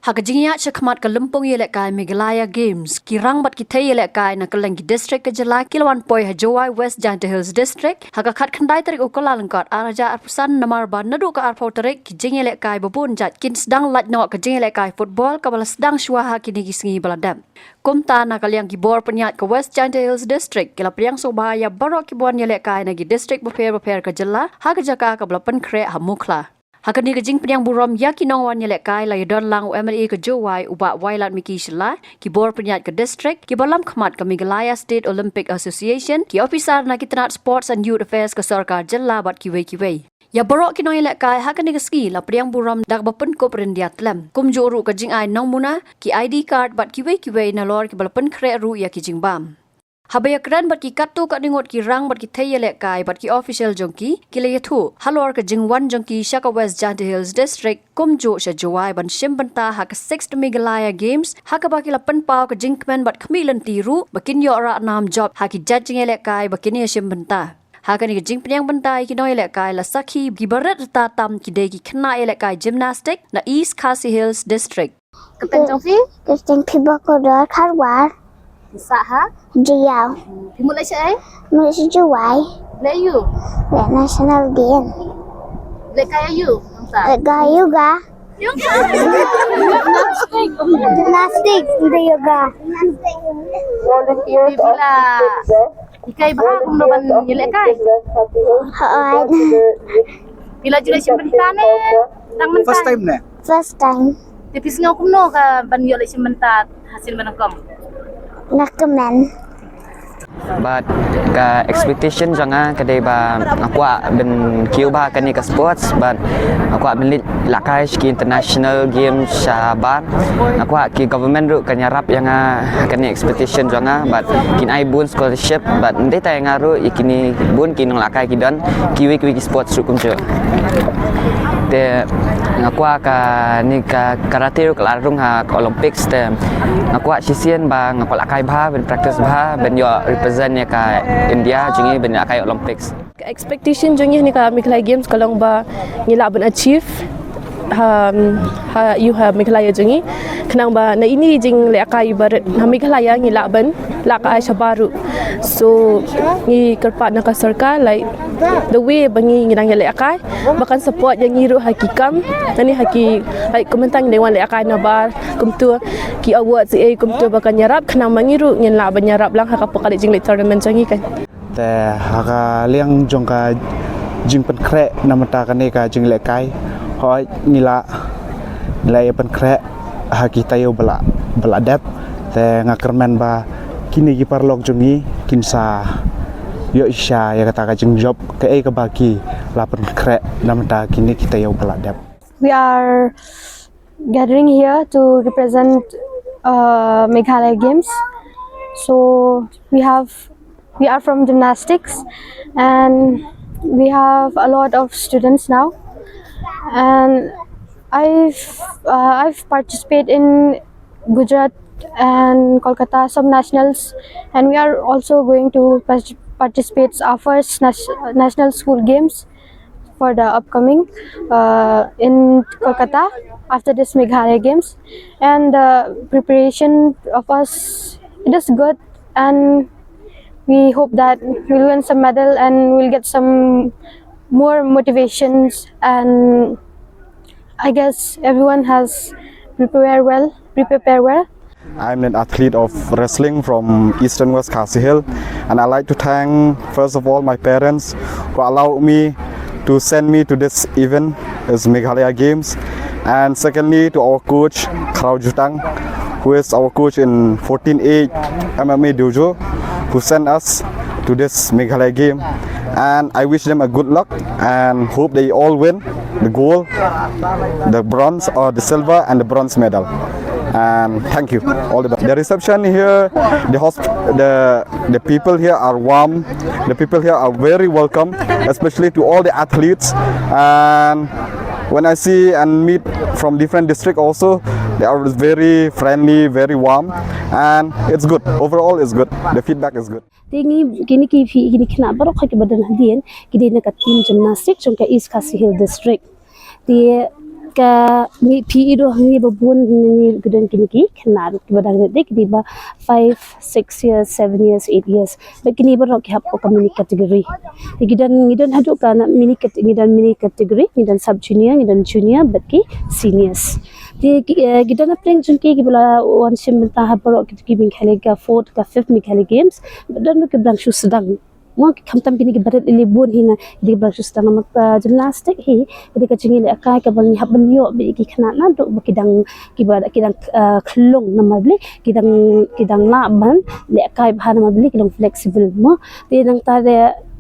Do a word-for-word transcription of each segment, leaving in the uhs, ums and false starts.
Ha ka jingïaid shakhmat ka lympung ïalehkai Meghalaya Games, ki rang bad ki thei ïalehkai na kylleng ki district ka jylla ki la wan poi ha Jowai, West Jaintia Hills District ha ka khatkhyndai tarik u Kyllalyngkot ar hajar arphew san, namar ba naduh ka arphew tarik ki jingïalehkai ba bun jait kin sdang lait noh ka jingïalehkai football kaba la sdang shuwa ha kine ki sngi ba la dep. Kumta, na ka liang ki bor pynïaid ka West Jaintia Hills District ki la pdiang sngewbha ïa baroh kiba wan ïalehkai na ki district bapher bapher ka jylla ha ka jaka kaba la pynkhreh ha Mukhla. Ha kane ka jingpdiang burom ïa ki nongwan ïalehkai la ïadon lang u M L A ka Jowai u Bah Wailadmiki Shylla, ki bor pynïaid ka district, ki balang khmat ka Meghalaya State Olympic Association, ki ophisar na ki tnat Sports and Youth Affairs ka sorkar jylla bad kiwei kiwei. Ïa baroh ki nongïalehkai ha kane ka sngi la pdiang burom da kaba pynkup ryndia tlem, kumjuh ruh ka jingai nongmuna, ki I D card bad kiwei kiwei, nalor kiba la pynkhreh ruh ïa ki jingbam. Haba ïakren bad ki katto katne ngut ki rang bad ki thei ïalehkai bad ki official jong ki, ki la ïathuh halor ka jingwan jong ki sha ka West Jaintia Hills District kumjuh sha Jowai ban shim bynta ha ka sixth Meghalaya Games, ha kaba ki la pynpaw ka jingkmen bad khmih lynti ruh ba kin ïoh rah nam jop ha ki jait jingïalehkai ba kin ïashim bynta. Ha kane ka jingpdiang bynta ïa ki nongïalehkai la sakhi kiba rit rta tam ki dei ki khynnah ïalehkai gymnastic na East Khasi Hills District. Kyrteng jong phi? Kyrteng phi ba ko dor kharwar. Sa ha? Jiaw. Phi mut leit shaei? Mut leit sha Jowai. Leit aiu? Leit national game. Leit kai aiu? Sa. Leit kai yoga. Yoga. Gymnastic, the yoga. Phi la hikai bha kumno ban ïalehkai? Hooid. Phi la ju leit shim bynta ne? Tang mynta. First time ne? First time. Te phi sngew kumno ka ban ïoh leit shim bynta ha sien ba nyngkong? Nga kmen. Bad ka expectation jong nga ka dei ba nga kwah ban kiew bha kane ka sports, bad nga kwah ban leit lehkai sha ki international games shabar. Nga kwah ki government ruh kan ïarap ïa nga ha kane expectation jong nga, bad kin ai bun scholarship, bad ym dei tang ïa nga ruh, ïa kine bun ki nonglehkai ki don, kiwei kiwei ki sports ruh kumjuh. Te nga kwah kane ka karate ruh ka la rung ha ka Olympics, te nga kwah shisien ba nga kwah lehkai bha, ban practice bha, ban ïoh represent ïa ka India jong ngi ban lehkai Olympics. Ka expectation jong ngi ha kane ka Meghalaya Games ka long ba ngi lah ban achieve ha, ha, ïa, ha Meghalaya jong ngi. Khnang ba na ine i jinglehkai ba rit ha Meghalaya ngi lah ban lehkai shabar ruh. So ngi kyrpad na ka sorkar, like, the way ba ngi ngi dang ïalehkai, ba kan support ïa ngi ruh ha ki kam, lane ha ki, like, kumta ngi dang wan lehkai nabar, kumta ki awards, eh, kumta ba kan ïarap, khnang ba ngi ruh ngin lah ban ïarap lang ha ka por ka leit jingleit tournament jong ngi kan. Te ha ka liang jong ka jingpynkhreh na bynta kane ka jinglehkai, hooid ngi la, ngi la ïa pynkhreh ha ki taïew ba la, ba la dep. Te nga kyrmen ba kine ki paralok jong ngi kin sa ïoh shisha ïa kata ka jingjop kaei kaba ki la pynkhreh na bynta kine ki taïew ba la dep. We are gathering here to represent, uh, Meghalaya Games. So we have, we are from gymnastics, and we have a lot of students now. And I've, uh, I've participated in Gujarat and Kolkata sub nationals, and we are also going to partic-, participate our first nas-, national school games for the upcoming, uh, in Kolkata after this Meghalaya Games. And the preparation of us, it is good, and we hope that we'll win some medal and we'll get some more motivations, and I guess everyone has prepared well, prepared well. I'm an athlete of wrestling from Eastern West Khasi Hills, and I'd like to thank, first of all, my parents who allowed me to send me to this event, is Meghalaya Games, and secondly, to our coach, Khrao Jutang, who is our coach in fourteen eight M M A dojo, who sent us to this Meghalaya game, and I wish them a good luck and hope they all win the gold, the bronze, or the silver and the bronze medal. And thank you. All the best. The reception here, the hosp-, the, the people here are warm. The people here are very welcome, especially to all the athletes. And when I see and meet from different district also, they are very friendly, very warm, and it's good. Overall, it's good. The feedback is good. Te ngi, kine ki phi, kine ki khynnah baroh kiba don hadien, ki dei na ka team gymnastic jong ka East Khasi Hills District. Te Ka ngi phi i doh ngi ba bun ngi ki don kine ki khynnah kiba dang rit dei kine ba five, six years, seven years, eight years. Ba kine baroh ki hap ka mini category. Te ki don, ngi don haduh ka na mini cat-, ngi don mini category, ngi don sub junior, ngi don junior, bad ki seniors. Te ki, eh, ki don na pdeng jong ki kiba la wan shim bynta ha baroh ki, ki Meghalaya ka fourth, ka fifth Meghalaya Games. Ba don ki ba dang shu sdang. Mo, khamtam kine kiba rit lili bun hi na, ki ba dang shu sdang namar ka gymnastic hi, ka dei ka jingïalehkai kaba ngi hap ban ïoh bad ki khynnah naduh ba ki dang, kiba ki dang, eh, khlung namar balei, ki dang, ki dang lah ban lehkai bha namar balei ki long flexible mo. Te nangta de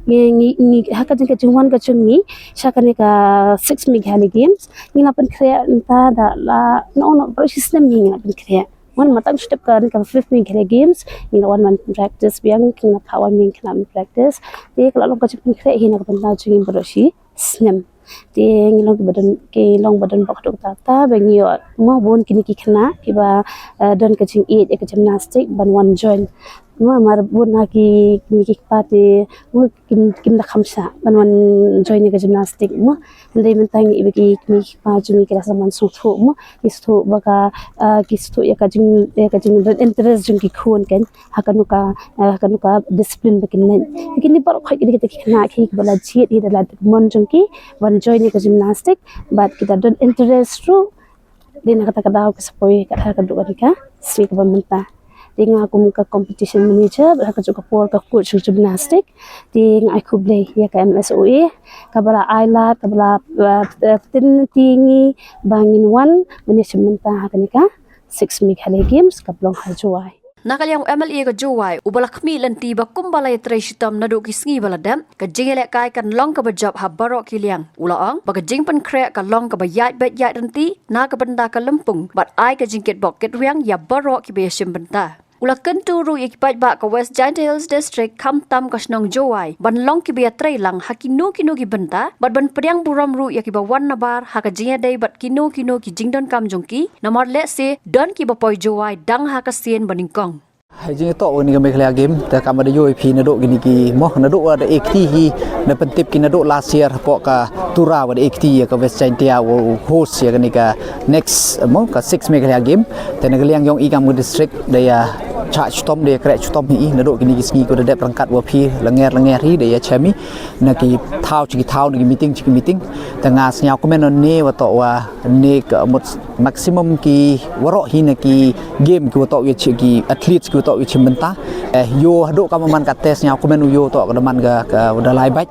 ngi, ngi, ngi ha ka jing, ka jingwan ka jong ngi sha kane ka six Meghalaya Games, ngi la pynkhreh nangta da la, no, no, baroh shi snem ngi la pynkhreh. Wan matang step ka, ka fifth Meghalaya Games, ngi la wan ban practice biang, ngi la phah wan biang khynnah ban practice. Te ka la long ka jingpynkhreh hi na ka bynta jong ngi baroh shi snem. Te ngi long kiba don, ki long ba don bok dok ta ta ba ngi ïoh mo bun kine ki khynnah kiba, eh, don ka jingïeit ïa ka gymnastic ban wan join. Mo, mar bun ha ki, kine ki kpa te mo kim, kim da kham shah ban wan join ïa ka gymnastic mo. Hynrei mynta ngi i ba ki, kine ki kpa jong ngi ki la sa man sngewthuh mo. Ki sngewthuh ba ka, ah, ki sngewthuh ïa ka jing, ïa ka jing interest jong ki khun kan. Ha kano ka, ah, ha kano ka discipline ba kin leit. Kine baroh khoit ki dei kita ki khynnah kiba la jied hi da lad mon jong ki ban join ïa ka gymnastic. Bad ki da don interest ruh. Dei na kata ka daw ka sa poi ka, ha kajuh kane ka sngi kaba mynta. Te nga kum ka competition manager, ha kajuh ka por ka coach gymnastic. Te nga ai khublei ïa ka M S O A kaba la ai lad, kaba la, uh, uh, pynlong ïa ngi ba ngin wan ban ïashim bynta ha kane ka six Meghalaya Games kaba long ha Jowai. Na ka liang u M L A ka Jowai, uba la khmih lynti ba kumba la ïatrei shitom naduh ki sngi ba la dep, ka jingïalehkai kan long kaba jop ha baroh ki liang. U la ong ba ka jingpynkhreh ka long kaba ïaid beit ïaid lynti na ka bynta ka lympung bad ai ka jingkitbok kitrwiang ïa baroh kiba ïashim bynta. U la kyntu ruh ïa ki paidbah ka West Jaintia Hills District khamtam ka shnong Jowai ban long kiba ïatrei lang ha kino kino ki bynta bad ban pdiang burom ruh ïa kiba wan nabar ha ka jingïadei bad kino kino ki jingdonkam jong ki, namar lehse don kiba poi Jowai dang ha ka sien ba nyngkong. Hei jingïatoh wa kane ka Meghalaya Games, te kam wa da ïohi phi naduh kine ki mo, naduh wa da ai kti hi, na pyntip ki naduh last year hapoh ka Tura wa da ai kti ïa ka West Jaintia wa u host ïa kane ka next mo ka six Meghalaya Games. Te na ka liang yong i kam ka district da ïa chah chitom, da ïa khreh chitom hi i naduh kine ki sngi ko da dep ryngkat wa phi, langer langer hi da ïa chem i na ki thaw chi ki thaw, na ki meeting chi ki meeting. Te nga sngewkmen ne wa toh wa ne ka mut maximum ki waroh hi na ki game ki wa toh ïa chi ki athletes ki wa toh ïa chi mynta. Eh, ïoh haduh ka man ka test, sngewkmen u ïoh toh ka da man ka, ka wa da lai bad.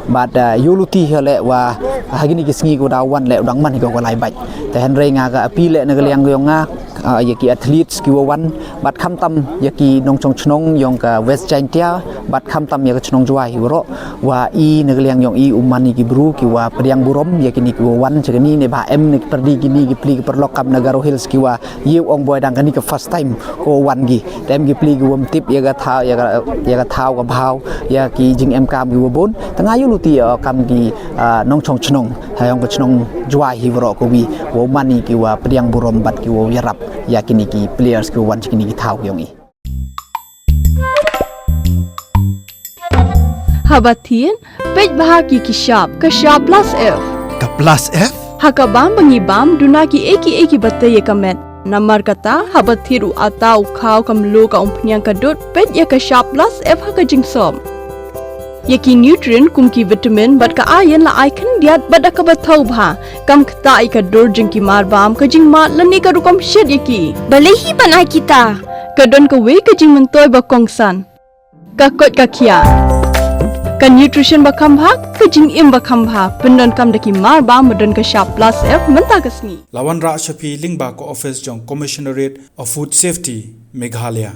Bad, eh, ïoh luti hi leh wa ha kine ki sngi ki wa da wan leh u dang man hi ka wa lai bad. Te hynrei nga ka appeal leh na ka liang yong nga, ah, ïa ki athletes ki wa wan bad khamtam ïa ki nongchong chnong yong ka West Jaintia bad khamtam ïa ka chnong Jowai hi waroh. Wa i na ka liang yong i u man i ki bru ki wa pdiang burom ïa kine ki wa wan cha kane ne ba em ne ki pyrdi kine ki pli ki pyrlok kam na Garo Hills ki wa ïa u ong boi dang kane ka first time ko wan ki. Te em ki pli ki wa ym tip ïa ka thaw, ïa ka, ïa ka thaw ka bhaw, ïa ki jingem kam ki wa bun. Te nga ïoh luti ïa kam ki, ah, nongchong chnong ha yong ka chnong Jowai hi waroh ko wi wa u man i ki wa pdiang burom bad ki wa ïarap ïa kine ki players ki wa wan cha kine ki thaw ki yong i. Haba thied, peit bha ki ki shap, ka shap plus F. Ka plus F? Ha ka bam ba ngi bam, duna ki ei ki ei ki ba tei ïa ka met. Namar kata, haba thied u ata u khaw ka mluh ka umphniang ka dud, peit ïa ka shap plus F ha ka jingsop. Ïa ki nutrient kum ki vitamin bad ka iron la ai khyndiat bad da kaba thaw bha. Kam ktah ïa ka dur jong ki mar bam, ka jingmad lane ka rukom shet ïa ki. Balei hi ban ai kita? Ka don kawei ka jingmyntoi ba kongsan. Ka koit ka khiah. Ka nutrition ba kham bha, ka jingim ba kham bha. Pyndonkam da ki mar bam ba don ka shap plus F mynta ka sngi. La wanrah sha phi lyngba ka office jong Commissionerate of Food Safety, Meghalaya.